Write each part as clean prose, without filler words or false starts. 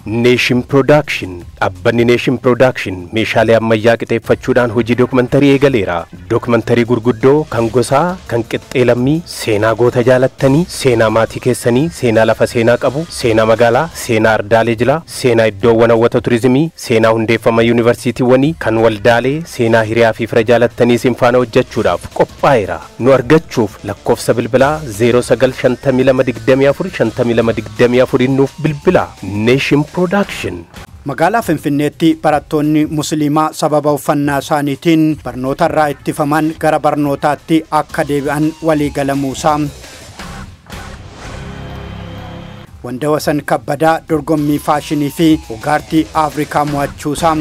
Nation Production. Dhaabbanni Nation Production meeshaalee ammayyaa qixeeffachuudhaan hojii dookumantarii eegaleera. Dookumantarii gurguddoo kan gosaa, kan qixxee lammii, seenaa goota jaalattanii, seenaa maatii keessanii, seenaa lafa seenaa qabu, seenaa magaalaa, seenaa ardaalee jilaa, seenaa iddoowwan hawwata turizimii, seenaa hundeeffama yuunivarsiitiiwwanii, kan waldaalee, seenaa hiriyaa fi fira jaalattanii isin faana hojjechuudhaaf qophaa'eera. Nu argachuuf lakkoofsa bilbilaa 0952 24 52 24 nuuf bilbilaa. Nation Production. Magaalaa Finfinneetti barattoonni Musliimaa sababa uffannaa isaaniitiin barnoota irraa ittifaman gara barnootaatti akka deebi'an waliigalamuusaa. Wandawasan Kabbadaa dorgommii faashinii fi ogaartii Afrikaa mo'achuusaa.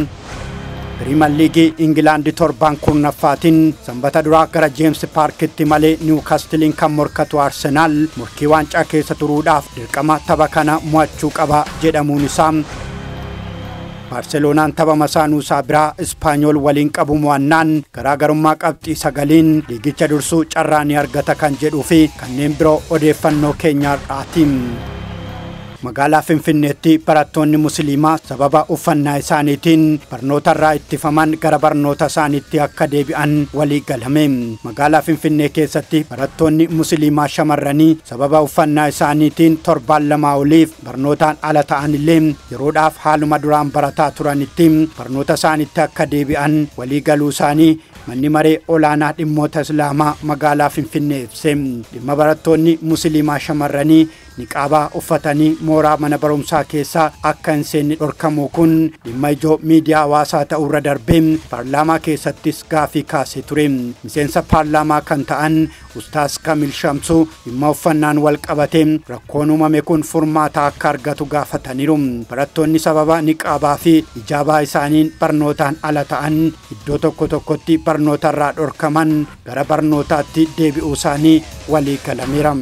Piriimer Liigii Ingilaandi torbaan kurnaffaatiin sanbata duraa gara Jeems Paarkitti malee Niwukastiliin kan morkatu Arsenaal morkii waancaa keessa turuudhaaf dirqama tapha kana mo'achuu qaba jedhamuun isaa. Baarseloonaan tapha masaanuusaa biraa Ispaanyool waliin qabu mo'annaan garaagarummaa qabxii 9 liigicha dursuu carraa ni argata kan jedhuu fi kanneen biroo odeeffannoo keenya har'aatiin. Magaalaa Finfinneetti barattoonni Musliimaa sababa uffannaa isaaniitiin barnoota irraa ittifaman gara barnoota isaaniitti akka deebi'an walii galame. Magaalaa Finfinnee keessatti barattoonni Musliimaa shamarranii sababa uffannaa isaaniitiin torbaan 2 oliif barnootaan ala ta'an illee yeroodhaaf haaluma duraan barataa turanitti barnoota isaaniitti akka deebi'an walii galuu isaanii manni maree olaanaa dhimmoota Islaamaa magaalaa Finfinnee ibse. Dhimma barattoonni Musliimaa shamarranii niqaabaa uffatanii mooraa mana barumsaa keessaa akka hin seenne dhorkamu kun dhimma ijoo miidiyaa hawaasaa ta'uurra darbee paarlaamaa keessattis gaafii kaasee ture. Miseensa paarlaamaa kan ta'an Ustaas Kamil Shamsuu dhimma uffannaan wal qabatee rakkoon uumame kun furmaata akka argatu gaafataniiru. Barattoonni sababa niqaabaa fi ijaabaa isaaniin barnootaan ala ta'an iddoo tokko tokkotti barnoota irraa dhorkaman gara barnootaatti deebi'uu isaanii walii galameera.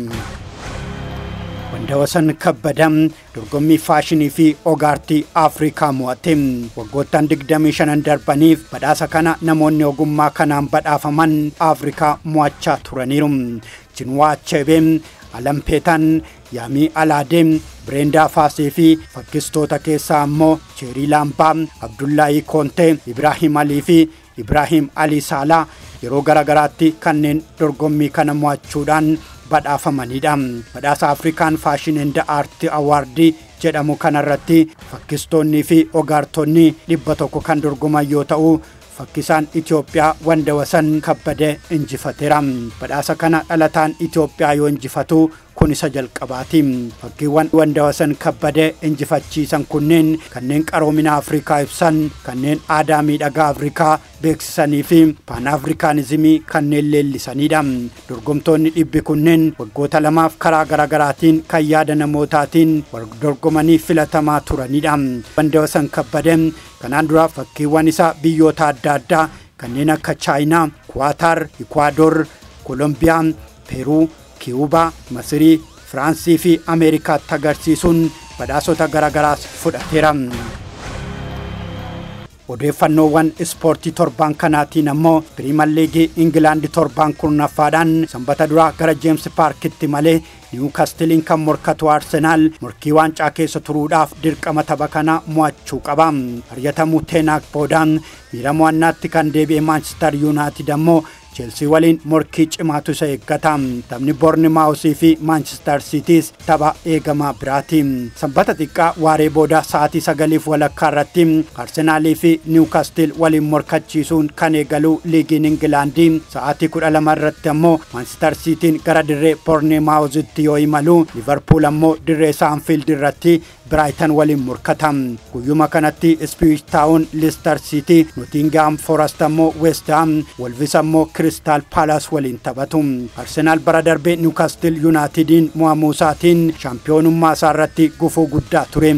Wandawasan Kabbadaa dorgommii faashinii fi ogaartii Afrikaa mo'ate. Waggoottan 25 darbaniif badhaasa kana namoonni ogummaa kanaan badhaafaman Afrikaa mo'achaa turaniiru. Chinua Achebe, Alampeetan, Yaamii Alaadee, Bireendaa Faasee fi fakkistoota keessaa ammoo Cheerii Laampaa, Abdullaahii Koontee, Ibraahim Alii fi Ibraahim Alii Saalaa yeroo garaagaraatti kanneen dorgommii kana mo'achuudhaan badhaafamanidha. Badhaasa Afrikaan Fashion and Art Award jedhamu kanarratti fakkistoonnii fi ogaartonni 100 kan dorgoman yoo ta'u fakkisaan Itoophiyaa Wandawasan Kabbadee injifateera. Badhaasa kana dhalataan Itoophiyaa yoo injifatu kun isa jalqabaati. Fakkiiwwan Wandawasan Kabbadee injifachiisan kunneen kanneen qaroomina Afrikaa ibsan, kanneen aadaa miidhagaa Afrikaa beeksisanii fi Paan-Afrikaanizimii kanneen leellisanidha. Dorgomtoonni dhibbi kunneen waggoota 2 karaa garaagaraatiin kan yaada namootaatiin dorgomanii filatamaa turanidha. Wandawasan Kabbadee kanaan dura fakkiiwwan isaa biyyoota adda addaa kanneen akka Chaayinaa, Kuwaatar, Ikwaador, Kolombiyaa, Peeruu, Kiyuubaa, Masirii, Firaansii fi Ameerikaatti agarsiisuun badhaasota garaagaraas fudhateera. Odeeffannoowwan ispoortii torbaan kanaatiin ammoo Piriimer Liigii Ingilaandi torbaan kurnaffaadhaan sanbata duraa gara Jeems Paarkitti malee Niwukastiliin kan morkatu Arsenaal morkii waancaa keessa turuudhaaf dirqama tapha kana mo'achuu qaba. Ari'atamuu Teenaak boodaan miira mo'annaatti kan deebi'e Maanchister Yuunaayitid ammoo Cheelsii waliin morkii cimaatu isa eeggata. Taphni Boornimaawusii fi Maanchister Siitiis tapha eegamaa biraati. Sanbata xiqqaa waaree booda sa'aatii 9:15 irratti Arsenaalii fi Niwukastil waliin morkachiisuun kan eegalu liigiin Ingilaandii sa'aatii 12 irratti ammoo Maanchister Siitiin gara dirree Boornimaawusitti yoo imalu Liverpool ammoo dirree Saanfiild irratti Brighton waliin morkata. Guyyuma kanatti Ipswich Town, Leicester City, Nottingham Forest ammoo West Ham, Wolves ammoo Crystal Palace waliin taphatu. Arsenaal bara darbee Newcastle Unitediin mo'amuu isaatiin shaampiyoonummaa isaa irratti gufuu guddaa ture.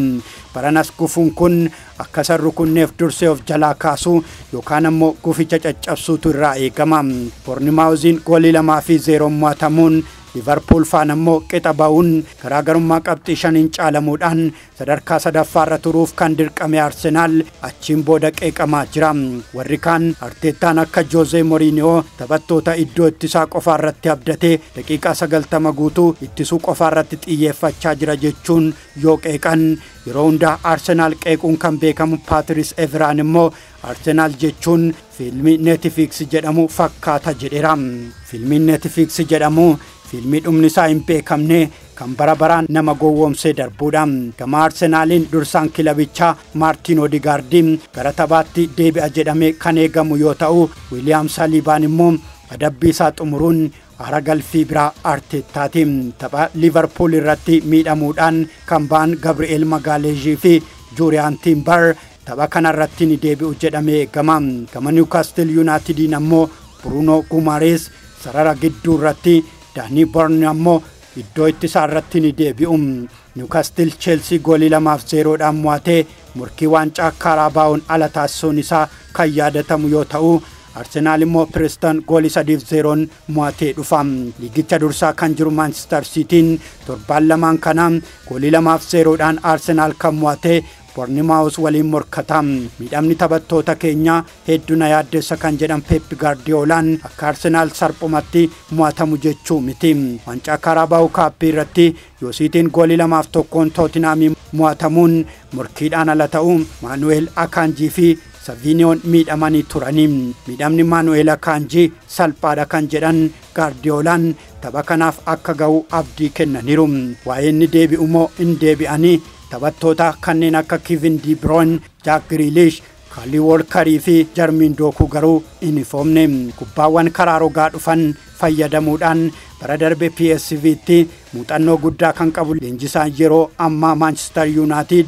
Baranas gufuun kun akka isa rukunneef dursee of jalaa kaasuu yookaan ammoo guficha caccabsuutu irraa eegama. Boornimaawuziin goolii 2-0 mo'atamuun Liverpool faana immoo qixa ba'uun garaagarummaa qabxii 5 caalamuudhaan sadarkaa sadaffaarra turuuf kan dirqame Arsenaal achiin booda qeeqamaa jira. Warri kaan Arteetaan akka Jose Mourinho taphattoota iddoo ittisaa qofaarratti abdatee daqiiqaa 90 guutuu ittisuu qofaarratti xiyyeeffachaa jira jechuun yoo qeeqan, yeroo hundaa Arsenaal qeequun kan beekamu Patrice Evran immoo Arsenaal jechuun fiilmii Netflix jedhamu fakkaata jedheera. Fiilmiin Netflix jedhamu fiilmii dhumni isaa hin beekamne kan bara baraan nama gowwoomsee darbuudha. Gama Arsenaaliin dursaan kilabichaa Maartiin Odegaard gara taphaatti deebi'a jedhamee kan eegamu yoo ta'u, Wiiliyaam Saliibaan immoo adabbii isaa xumuruun aara galfii biraa Arteettaati. Tapha Liverpool irratti miidhamuudhaan kan ba'an Gabri'eel Magaaleezhii fi Juuriyaan Timbar tapha kanarratti ni deebi'u jedhamee eegama. Gama Newcastle Unitediin ammoo Bruno Gumarees sarara gidduu irratti, Daanii Born ammoo iddoo ittisaa irratti ni deebi'u. Newcastle Chelsea goolii 2-0dhaan mo'atee murkii waancaa Kaaraabaa'oon ala taasisuun isaa kan yaadatamu yoo ta'u, Arsenaal immoo Preston goolii 3-0 mo'atee dhufa. Liigicha dursaa kan jiru Manchester Cityin torbaan lamaan kana goolii 2-0dhaan Arsenaal kan mo'atee Bournemouth waliin morkata. Miidhamni taphattoota keenyaa hedduu na yaaddessa kan jedhan Pep Guardiolaan akka Arsenaal sarphumatti mo'atamu jechuu miti. Waancaa Carabao Cup irratti yoo Siitiin goolii 2-1 Tottenhamiin mo'atamuun morkiidhaan ala ta'u Maanu'eel Akaanjii fi Saviiniyoon miidhamanii turanii. Miidhamni Maanu'eel Akaanjii salphaadha kan jedhan Gaardiyoolaan tapha kanaaf akka ga'u abdii kennaniiru. Waa'ee inni deebi'u moo hin deebi'anii taphattoota kanneen akka Kevin De Bruyne, Jack Grealish, Kyle Walkerii fi Jarmiin Dookuu garuu hin ifoomne. Kubbaawwan karaa rogaa dhufan fayyadamuudhaan bara darbe PSVtti muuxannoo guddaa kan qabu leenjisaan yeroo ammaa Manchester United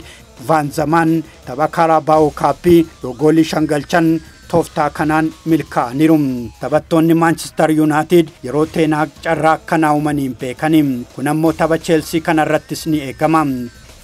Van Zaman tapha Carabao Cup yoo goolii 5 galchan tooftaa kanaan milkaa'aniiru. Taphattoonni Manchester United yeroo Ten Hag carraa akkanaa uumanii hin beekani. Kun ammoo tapha Chelsea kanarrattis ni eegama.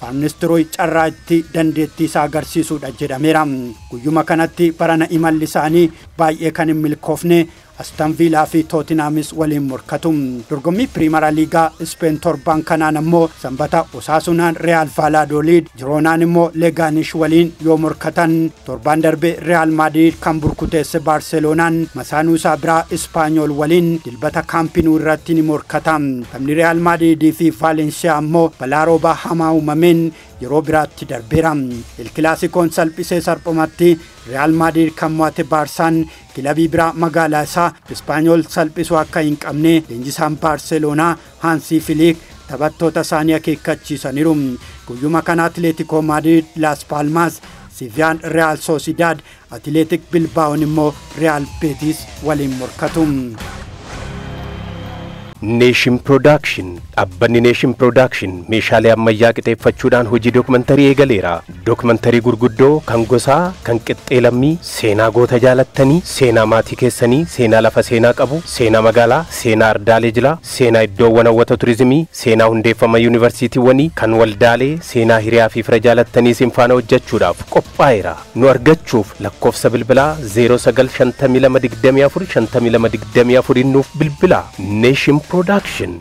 Van Nistelrooy carraa itti dandeettii isaa agarsiisuudha jedhameera. Guyyuma kanatti barana imalli isaanii baay'ee kan hin milkoofne Aston Villaa fi Tottenhamis waliin morkatu. Dorgommii Piriimera Liigaa Ispeen torban kanaan ammoo Sanbata Osaasunaan Real Valladolid, Giroonaan immoo Legaanish waliin yoo morkatan, torban darbe Real Madrid kan burkuteesse Baarseloonaan masaanuu isaa biraa Ispaanyool waliin Dilbata Camp Nou irratti ni morkata. Taphni Real Madrid fi Valenciyaa ammoo balaa roobaa hamaa uumameen yeroo biraatti darbeera. El Kilaasikoon salphisee sarphumatti Real Madrid kan mo'ate Baarsaan kilabii biraa magaalaa isaa Ispaanyool salphisuu akka hin qabne leenjisaan Baarseloonaa Haansii Filiik taphattoota isaanii akeekkachiisaniiru. Guyyuma kana Atileetikoo Maadrid Las Palmas, Sevillaan Real Sociedad, Atileetik Bilbaa'oon immoo Real Betis waliin morkatu. Nation Production. Dhaabbanni Nation Production meeshaalee ammayyaa qixeeffachuudhaan hojii dookumantarii eegaleera. Dookumantarii gurguddoo kan gosaa, kan qixxee lammii, seenaa goota jaalattanii, seenaa maatii keessanii, seenaa lafa seenaa qabu, seenaa magaalaa, seenaa ardaalee jilaa, seenaa iddoowwan hawwata turizimii, seenaa hundeeffama yuunivarsiitiiwwanii, kan waldaalee, seenaa hiriyaa fi fira jaalattanii isin faana hojjechuudhaaf qophaa'eera. Nu argachuuf lakkoofsa bilbilaa 0952 24 52 24 nuuf bilbilaa. Nation Production.